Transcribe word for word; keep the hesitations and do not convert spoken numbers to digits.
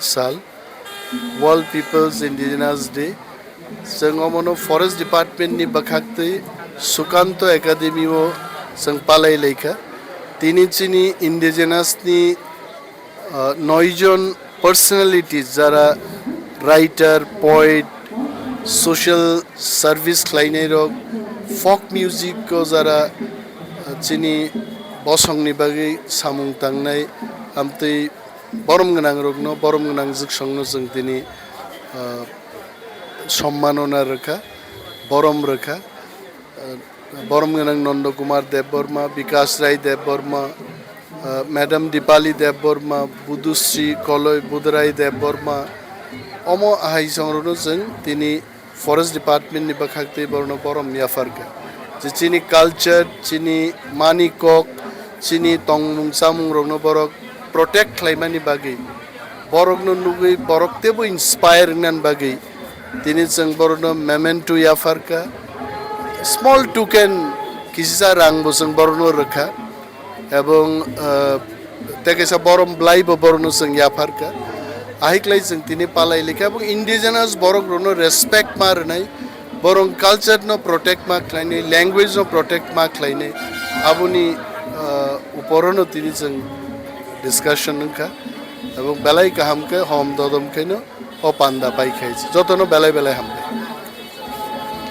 sal, World People's Indigenous Day. Chwng omono Forest Department ni bwkhaktwi Sukanto Academy o chwng palai laikha. Tini chini indigenous ni, ah, noi jon personalities, jara writer, poet, social service khlainai rok, folk music o jara, ah, chini bosong ni bagwi samung tangnai, amtwi borom gwnang rokno, borom gwnang jwksongno chwng tini, ah, sommanona rwkha, borom rwkha. Ah, borom gwnang Nondo Kumar Debbarma, Bikash Rai Debbarma, ah, Madam Dipali Debbarma, Budusri Koloi Budrai Debbarma, omo ahai songrokno chwng tini Forest Department ni bwkhaktwi borokno borom yapharkha. Je chini culture, chini mani kok, chini tongmung chamung rokno borok protect khlaimani bagwi, borokno nugwi borok teibo inspire wngnani bagwi tini chwng borokno memento yapharkha. Small token kisisa rang bo chwng borokno rwkha. Ebong, ah, tei kaisa borom bwlai bo borokno chwng yapharkha. Ahiklai chwng tini palai likha ebong indigenous borok rokno respect ma rwnai, borok culture no protect ma khlainai, language no protect ma khlainai, aboni, ah, uporono tini chwng discussion wngkha. Ebong belai kaham khe hom dodom khaino o panda pai khai jotono belai belai hambai.